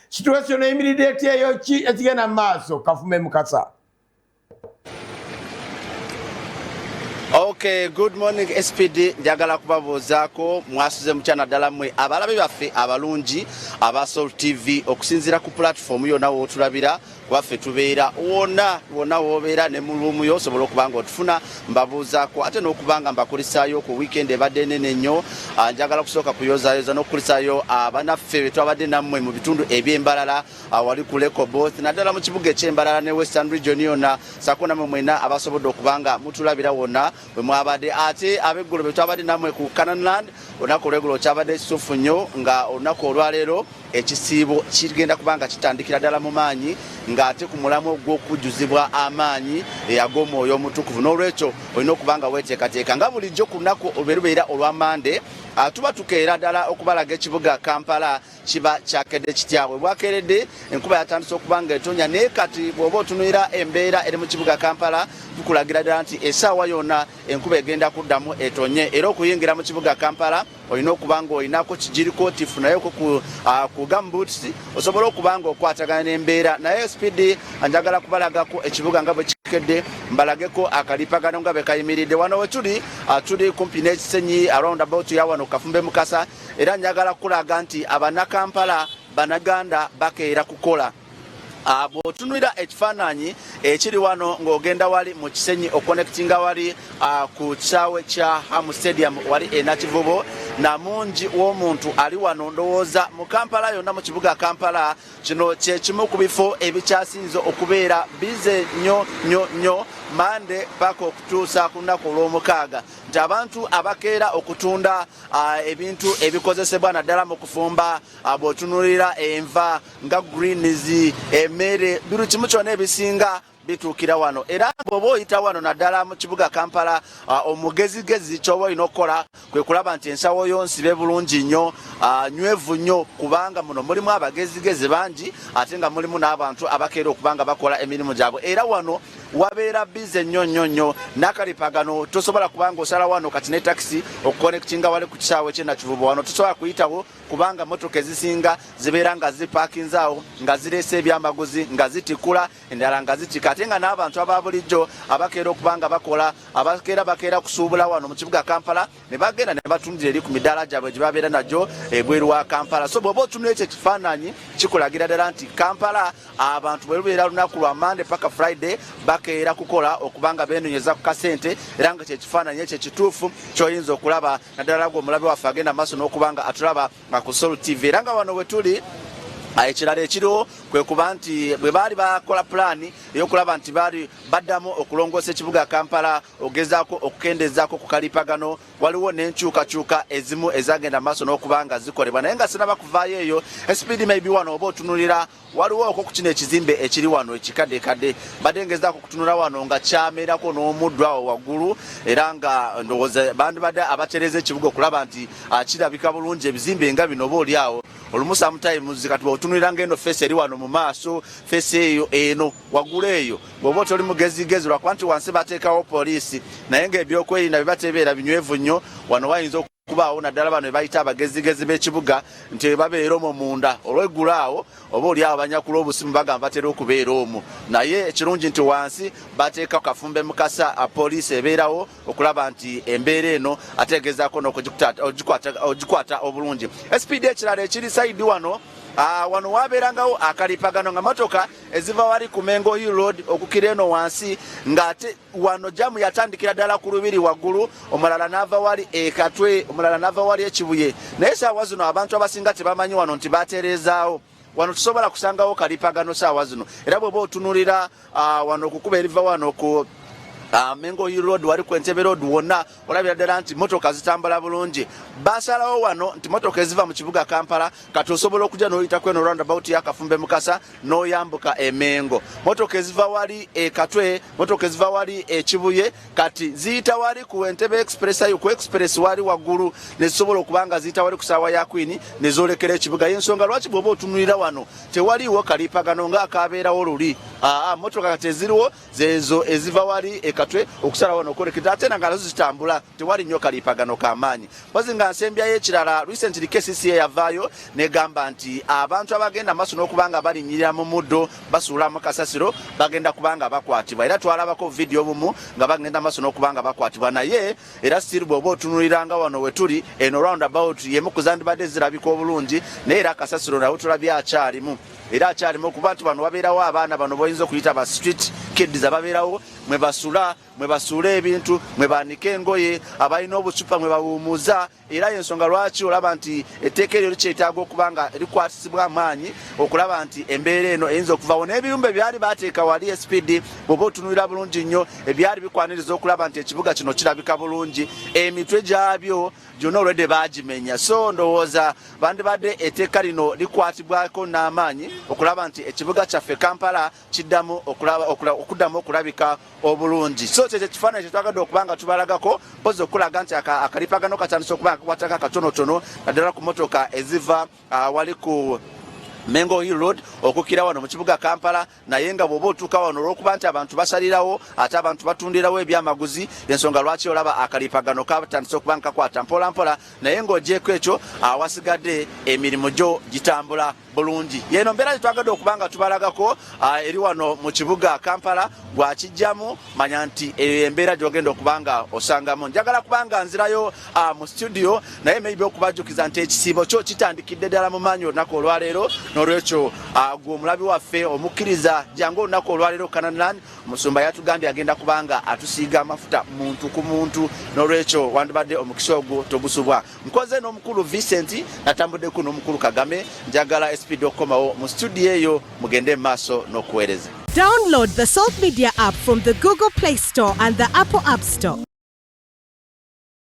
Situation eyimiridde etya eyo, ki ekigenda mu maaso? Kafume Mukasa. Okay, good morning SPD. Njagala kubabuuzaako mwasuze mutya, naddala mmwe abalabe baffe abalungi aba Soul TV, okusinziira ku platform yonna wootulabira, kubaffe tubeera wonna wonna woobeera ne mu room yo osobola okuba nga otufuna. Mbabuuzaako ate n'okuba nga mbakulisaayo ku weekend ebadde nene nnyo. Njagala kusooka kuyozaayoza n'okukulisaayo abanaffe be twabadde nammwe mu bitundu eby'Embalala, wali ku Rehoboth, naddala mu kibuga eky'Embalala ne Western Region yonna, saako nammwe mwena abasobodde okuba nga mutulabira wonna bwe mwabadde. Ate ab'eggulo be twabadde nammwe ku Canaanland olunaku olw'eggulo, kyabadde kisufu nnyo, nga olunaku olwaleero ekisiibo kigenda kuba nga kitandikira ddala mu maanyi, ng'ate ku mulamu ogw'okujjuzibwa amaanyi ag'Omwoyo Omutukuvu. N'olwekyo olina okuba nga weeteekateeka nga bulijjo ku lunaku olwe lubeera olwa Mande. Tuba tukeera ddala okubalaga ekibuga Kampala kiba kyakedde kitya. Bwe bwakeeredde, enkuba yatandise okuba nga etonya, naye kati bw'oba otunuulira embeera eri mu kibuga Kampala, tukulagira ddala nti essaawa yonna enkuba egenda kuddamu etonye. Era okuyingira mu kibuga Kampala olina okuba nga olinako kigirikooti, funayoko ku gumboots, osobole okuba nga okwatagana n'embeera. Naye speed, njagala kubalagako ekibuga nga bwe kikedde, mbalageko akalipagano nga bwe kayimiridde. Wano we tuli, tuli kumpi n'Ekisenyi, around about ya wano Kafumbe Mukasa. Era njagala kulaga nti Abanakampala, Banaganda bakeera kukola. Bw'otunulira ekifaananyi ekiri wano ng'ogenda wali mu Kisenyi, oconnectinga wali ku kisaawe kya Ham Stadium wali enakivubo, namungi w'omuntu ali wano. Ndowooza mu Kampala yonna, mu kibuga Kampala, kino kyekimu ku bifo ebikyasinze okubeera busy nnyo nnyo nnyo Mande paka okutuusa ku lunaku olw'omukaaga, nti abantu abakeera okutunda ebintu ebikozesebwa naddala mu kufumba. Bw'otunuulira enva nga greens, emmere, buli kimu kyonna ebisinga bituukira wano. Era bw'oba oyita wano naddala mu kibuga Kampala, omugezigezi ky'oba olina okukola kwe kulaba nti ensawo yo nsibe bulungi nnyo, nywevu nnyo, kubanga muno mulimu abagezigezi bangi, ate nga mulimu n'abantu abakeera okuba nga bakola emirimu gyabwe. Era wano wabeera busy nnyo nnyo nnyo n'akalipagano. Tosobola kubanga osala wano kati ne takisi okuconnectinga wali ku kisaawe kyenakivubo, wano tosobola kuyitawo, kubanga motoka ezisinga zibeera nga zipakinze awo, nga zireese ebyamaguzi, nga zitikula, endala nga zitika. Ate nga n'abantu aba bulijjo abakeera okuba nga bakola, abakeera bakeera kusuubula wano mu kibuga Kampala, ne bagenda ne batundira eri ku midaala gyabwe gye babeera nagyo ebweru wa Kampala. So bw'oba otunula ekyo ekifaananyi, kikulagira ddala nti Kampala abantu bwe lubeera lunaku lwa Mande paka Friday bakeera kukola okuba nga beenonyeza ku kasente. Era nga kyekifaananyi ekyo ekituufu kyoyinza okulaba, naddala gwe omulabe waffe agenda maaso n'okuba nga atulaba nga ku Sol TV. Era nga wano we tuli, ekirala ekiriwo kwe kuba nti bwe baali bakola pulaani ey'okulaba nti baali baddamu okulongoosa ekibuga Kampala, ogezaako okukendezaako ku kalipagano, waliwo n'enkyukakyuka ezimu ezagenda maaso n'okuba nga zikolebwa. Naye nga sinaba kuvaayo eyo, speed, maybe wano oba otunulira waliwo okwo ku kino ekizimbe ekiri wano ekikaddekadde, mbadde ngezaako kutunula wano nga kyamerako n'omuddo awo waggulu. Era nga ndowooza bandibadde abatereza ekibuga okulaba nti kirabika bulungi. Ebizimbe nga bino oba oli awo olumu sometimes kati bw'otunulira ng'eno face eri wano mu maaso, face eyo eno waggulu eyo, bw'oba otoli mugezigezi, lwakuba nti wansi bateekawo poliisi, naye ng'ebyokwerinda bye batebeera binywevu nnyo, wano wayinza okubaawo naddala bano bebayita abagezigezi b'ekibuga nti babeera omwo munda olweggulo awo, oba oli awo banyakula obusimu, bagamba batera okubeera omwo. Naye ekirungi nti wansi bateeka Kafumbe Mukasa, poliisi ebeerawo okulaba nti embeera eno ategezaako n'okugikwata obulungi. SPD, ekirala ekiri side wano, wano wabeerangawo akalipagano nga motoka eziva wali ku Mengo Hill Road okukira eno wansi, ng'ate wano jam yatandikira ddala ku Lubiri waggulu, omulala n'ava wali Ekatwe, omulala n'ava wali Ekibuye. Naye saawa zino abantu abasinga tebamanyi wano nti batereezaawo wano, tusobola kusangawo kalipagano saawa zino. Era bw'oba otunulira wano okukuba eriva wano ku Mengo Hill Road, wali ku Entebbe Road, wonna olabira ddala nti motoka zitambula bulungi. Basalawo wano nti motoka eziva mu kibuga Kampala kati osobola okujja n'oyita kweno roundabout ya Kafumbe Mukasa n'oyambuka Emengo. Motoka eziva wali Ekatwe, motoka eziva wali Ekibuye, kati ziyita wali ku Entebbe Express ayo, ku express wali waggulu, nezisobola okuba nga ziyita wali ku saawa ya Queen nezolekera ekibuga. Yensonga lwaki bw'oba otunulira wano tewaliiwo kalipagano ng'akabeerawo luli. Motoka kati eziriwo zezo eziva wali ekatwe okusala wano okwolekera, ate nga nazo zitambula, tewali nnyo kaliipagano kamaanyi. Mpozi nga nsembyayo ekirala, recently KCCA yavaayo negamba nti abantu abagenda maaso n'okuba nga balinyirira mu muddo, basuulamu kasasiro, bagenda kuba nga bakwatibwa. Era twalabako vidiyo obumu nga bagenda maaso n'okuba nga bakwatibwa. Naye era still bw'oba otunuliranga wano wetuli, eno roundabout yemu ku zandibadde zirabika obulungi, naye era akasasiro nawe tulabye akyalimu, era akyalimu okuba nti bano wabeerawo abaana bano boyinza okuyita ba street kids ababeerawo, mwe basula, mwe basuula ebintu, mwe baanika engoye, abalina obucupa mwe bawumuza. Era yensonga lwaki olaba nti etteeka eryo likyetaaga okuba nga likwatisibwa amaanyi okulaba nti embeera eno eyinza okuvawo. N'ebiyumba ebyali bateeka wali, SPD, bw'oba otunulira bulungi nnyo, ebyali bikwaniriza okulaba nti ekibuga kino kirabika bulungi, emitwe gyabyo gyonna olwedde baagimenya. So ndowooza bandibadde etteeka lino likwatibwako n'amaanyi okulaba nti ekibuga kyaffe Kampala kiddamu okuddamu okulabika obulungi. So kyekyo ekifaananyi kyetwagadde okuba nga tubalagako, mpozi okulaga nti akalipagano katandise okuba nga kakwatako akatonotono, naddala ku motoka eziva wali ku Mengo Hill Road okukira wano mu kibuga Kampala. Naye nga bw'oba otuuka wano, olw'okuba nti abantu basalirawo ate abantu batundirawo ebyamaguzi, ensonga lwaki olaba akalipagano katandise okuba nga kakwata mpola mpola. Naye ng'ogyeko ekyo, awasigadde emirimu gyo gitambula bulungi. Yeno mbeera gyetwagadde okuba nga tubalagako eri wano mu kibuga Kampala. Gwakijjamu manya nti eyo embeera gyogenda okuba nga osangamu. Njagala kuba nga nzirayo mu studio, naye maybe okubajjukiza nti ekisiibo kyo kitandikidde ddala mu maanyi olunaku olwaleero. N'olwekyo gwe omulabi waffe omukkiriza, jangu olunaku olwaleero Canaanland. Omusumba yatugambye agenda kubanga atusiiga amafuta muntu ku muntu, n'olwekyo wandibadde omukisa ogwo togusubwa. Nkoze n'omukulu Vincent, natambuddeko n'omukulu Kagame. Njagala SPD okukomawo mu studio eyo, mugende mu maaso n'okuweereza. Download the Salt Media app from the Google Play Store and the Apple App Store.